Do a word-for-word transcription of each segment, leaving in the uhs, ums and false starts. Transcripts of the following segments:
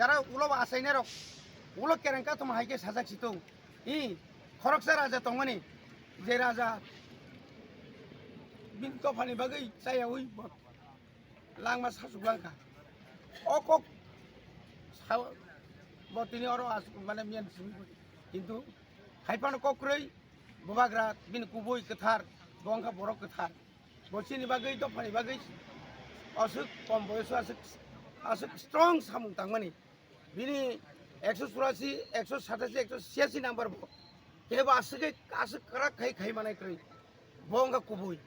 Jara ulo bo achainai rok, ulo kereng kathoma hai khe sajak si tong. I khoroksa raja tongmani, je raja bini dophani bagwi chayaui bo langma sachuk langkha. O kok sa-, bo tini oro asuk mane miyan simi. Kintu hai phano kok kwrwi bubagra bini kubui kwthar, bo wngkha borok kwthar. Bo chini bagwi, dophani bagwi aswk kom boyoso aswk, aswk strong samung tangmani. Bini ekso churasi, ekso satasi, ekso chiyasi number bo. Kebo aswk khe, aswk kwrak khai khai manai kwrwi. Bo wngkha kubui.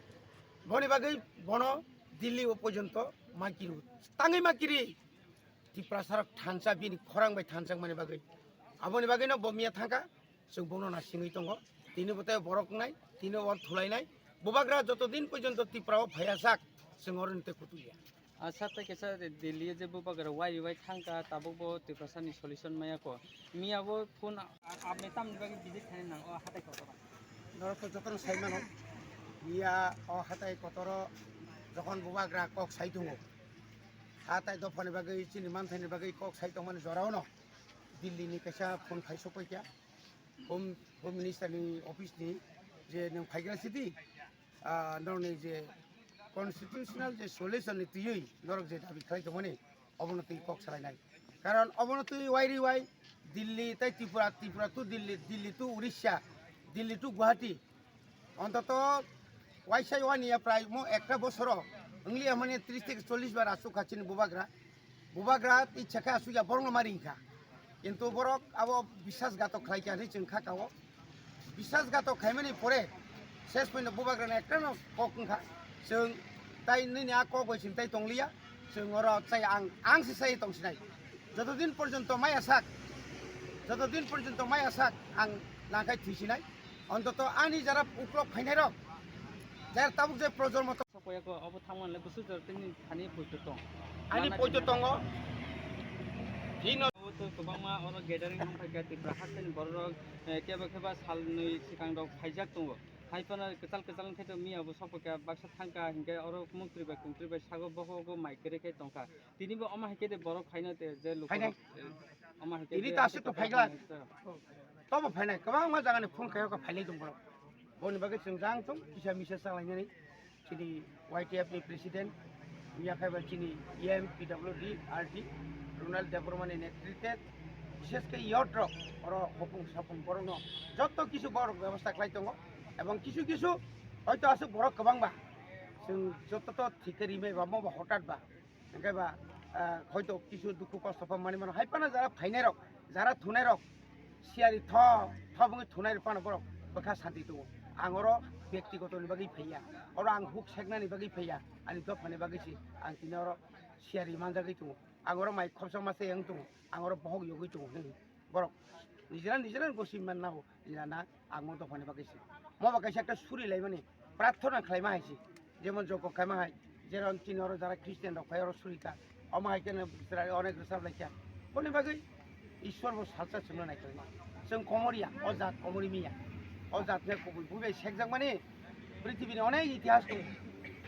Boni bagwi bono Delhi o porjonto ma kiri. Tangwi ma kiri. Tiprasarok thansa bini khorang bai thansa wngmani bagwi. Aboni bagwino bo miya thangkha. Chwng bono nasingwi tongo. Tini bo tei borok wngnai, tini bo thulainai. Bubagra joto din porjonto Tripura o phaiya sak, chwng oro ni tei kutuliya. Asa tei kisa Delhi je bubagra wai wai thangkha, tabuk bo Tiprasa ni solution maya ko. Miya bo phone a-, a-, abni tamni bagwi visit khainai nang o hatai kotor. Norok to jotono sai mano. Miya o hatai kotoro jokhon bubagra kok sai tongo. Hatai dophani bagwi chini manthani bagwi kok sai tongmani jorao no Delhi ni kaisa phone phai sokoi kha. Home, Home Minister ni office ni je nwng phaigra sidi, ah, norokni je constitutional je solution ni twiwi norok je dabi khlai tongmani, obono twi kok salainai. Karon obono twi wairi wai Delhi tei Tripura, Tripura to Delhi, Delhi to Orissa, Delhi to Guwahati, ontoto waisa wani ya prai mo ekta bosoro wngli ya mani tris theke chollish bar asuk kha chini bubagra. Bubagra ichha khe asuk ya borokno ma ring kha. Kintu borok abo biswas gatok khlai kha hinwi chwng kha kao. Biswas gatok khaimani pore ses poino bubagrano ekta no kok wngkha. Chwng tai nini a kok bai chwng tai tongliya. Chwng oro chai ang, ang se sai tongsinai. Joto din porjonto maya sak, joto din porjonto maya sak ang nangkhai thwisinai. Ontoto ani jara uklok phainairok, jara tabuk je projolmo to- Sok payako obo thangmanle bwswk jora tini thani poito tong. Ani poito tongo. Hino. Obo to kwbangma oro gathering wng phaikha Tripura hasteni bororok, eh, kebo kebo salnwi swkangrok phaijak tongo. Hai phano kwchal kwchal wngkhe to miya bo sok phaikha baksa thangkha hinkhe oro muktrwi bai kumtrwi bai sago bohogo mai kwrwi khe tongkha. Tini bo omo hai khe de borok phaino te je lukurok, eh, omo hai khe tini de ta aswk to phaigla. Tobo phainai, kwbangma jagani phone khayo kha phailai tong borok. Boni bagwi chwng jang thung, kisa misa chalainani. Chini Y T F ni president, miya khai ba chini E M P W D R D, Ronald Debbarma ni netrite, bishesh khe youth rok, oro hopung sapung borokno joto kisu borok bebostha khlai tongo. Ebong kisu kisu hoito aswk borok kwbang ba, chwng joto to thik khe rimai ba, mo ba hotat ba. Hingke ba, ah, hoito kisu dukhu kosto pha mani mano. Hai phano jara phainai rok, jara thunai rok, siyari tho, tho bungwi thunai rok phano borok bwkha santi tongo. Ang oro byaktigoto ni bagwi phaiya, oro ang huk seknani bagwi phaiya, ani dophani bagwi se ang tini oro siyari manjagwi tongo. Ang oro mai khopsa masa yang tongo, ang oro bohok yogwi tongo. Borok nijera nijera gosi manna o, nijera na ang mo dophani bagwi se. Mo ba kaisa ekta suri laimani, prarthona khlaima hai se. Jemon jogo khaima hai, jeron chini oro jara Christian rok phai oro suri kha. Omo hai khe no bisra onek rwchap lai kha. Boni bagwi Ishwar bo salsa chwngno nai khlaima. Chwng komoriya, o jat komori miya. O jat khe kubui bubai sekjakmani prithibini onek itihas tongo.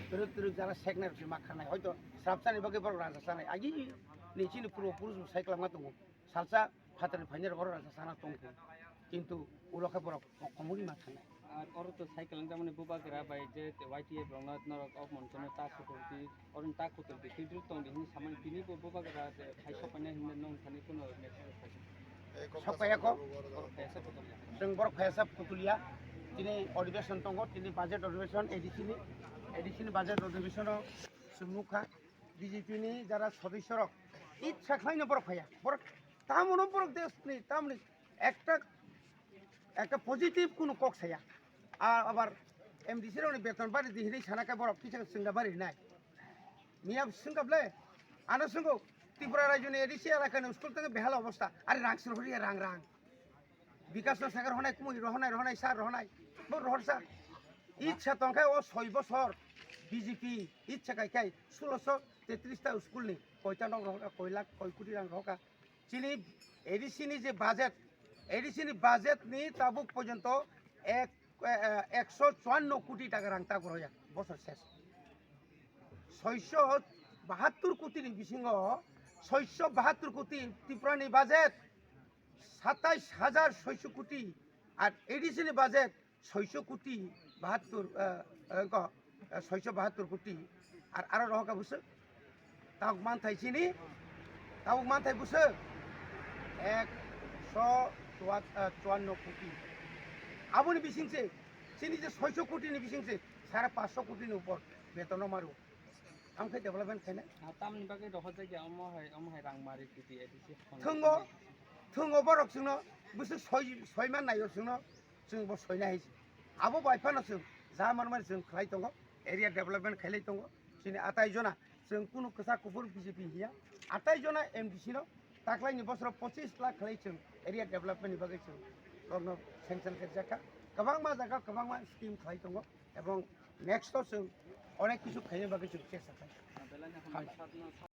Twrwk twrwk jara seknai rok se ma khanai. Hoito srapsani bagwi borok raja sanai. Agi ni chini purbo purush bo sai kwlangma tongo. Salsa phatarni phainairok oro rasa sana tongkhe, kintu ulo khe borok kokomori ma thangnai. Ar oro to cycle wngjakmani bubagra bai je Y T F rokno norok o monchono ta kuturdi, oroni ta kuturdi, twi twi tongdi hinwi samani tini bo bubagra je phai sopainai hinwi nong thani kuno message phai. Sokpaiya kho. Chwng borok phaiya sa kutuliya. Tini adhibeshon tongo, tini budget adhibeshon A D C ni, A D C ni budget adhibeshon o chwng nukha. B J P ni jara sodosyo rok itsa khlaino borok phaiya, borok tamono borok desni tamni ekta, ekta positive kunu kok saya. A abar M D C rokni beton bari di hinwi sana khe borok kisa chwngda bari nai. Miya swngkha ble, ano swngkho Tripura rajyoni A D C elakani school tangwi behala obostha, ari rang sir horiya rang rang. Bikash no sakar honai, kumui rohonai, rohonai, sir rohonai, bo rohor sir. Itsa tongkhe o soi bosor B J P itsa kai kai suloso tetris ta school ni koita nok rohoka, koi lakh, koi koti rang rohoka. Chini A D C ni je budget, A D C ni budget ni tabuk porjonto ek, eh, ekso chuanno koti taka rang ta roya bosor ses. Soiso bahattur koti ni bisingo Soiso bahattur koti Tripura ni budget, satais hajar soiso koti, ar A D C ni budget soiso koti bahattur, eh, eh, ko, eh, soiso bahattur koti, ar aro rohok ka bwswk. Tabuk manthai chini, tabuk manthai bwswk ekso chuanno koti. Aboni bising se, chini je soiso koti ni bising se, sare paanch so koti ni upor beton no maru. Ang khe development khainai. Ah, tamni bagwi rohorjak ya, omo hai, omo hai rang mari kuti A D C phone. Thwngo, thwngo borok chwngno bwswk soi, soi man naio chwngno, chwng bo soina hai se. Abo bai phano chwng ja man mani chwng khlai tongo, area development khailai tongo. Chini atai jona chwng kunu kwchak kuphur B J P hiya. Atai jona M D C no taklaini bosoro pochis lakh khlai chwng area development ni bagwi chwng borokno sanction khaijak kha. Kwbangma jaga kwbangma scheme khlai tongo. Ebong next o chwng onek kisu khaina bagwi chwng chesta khlai.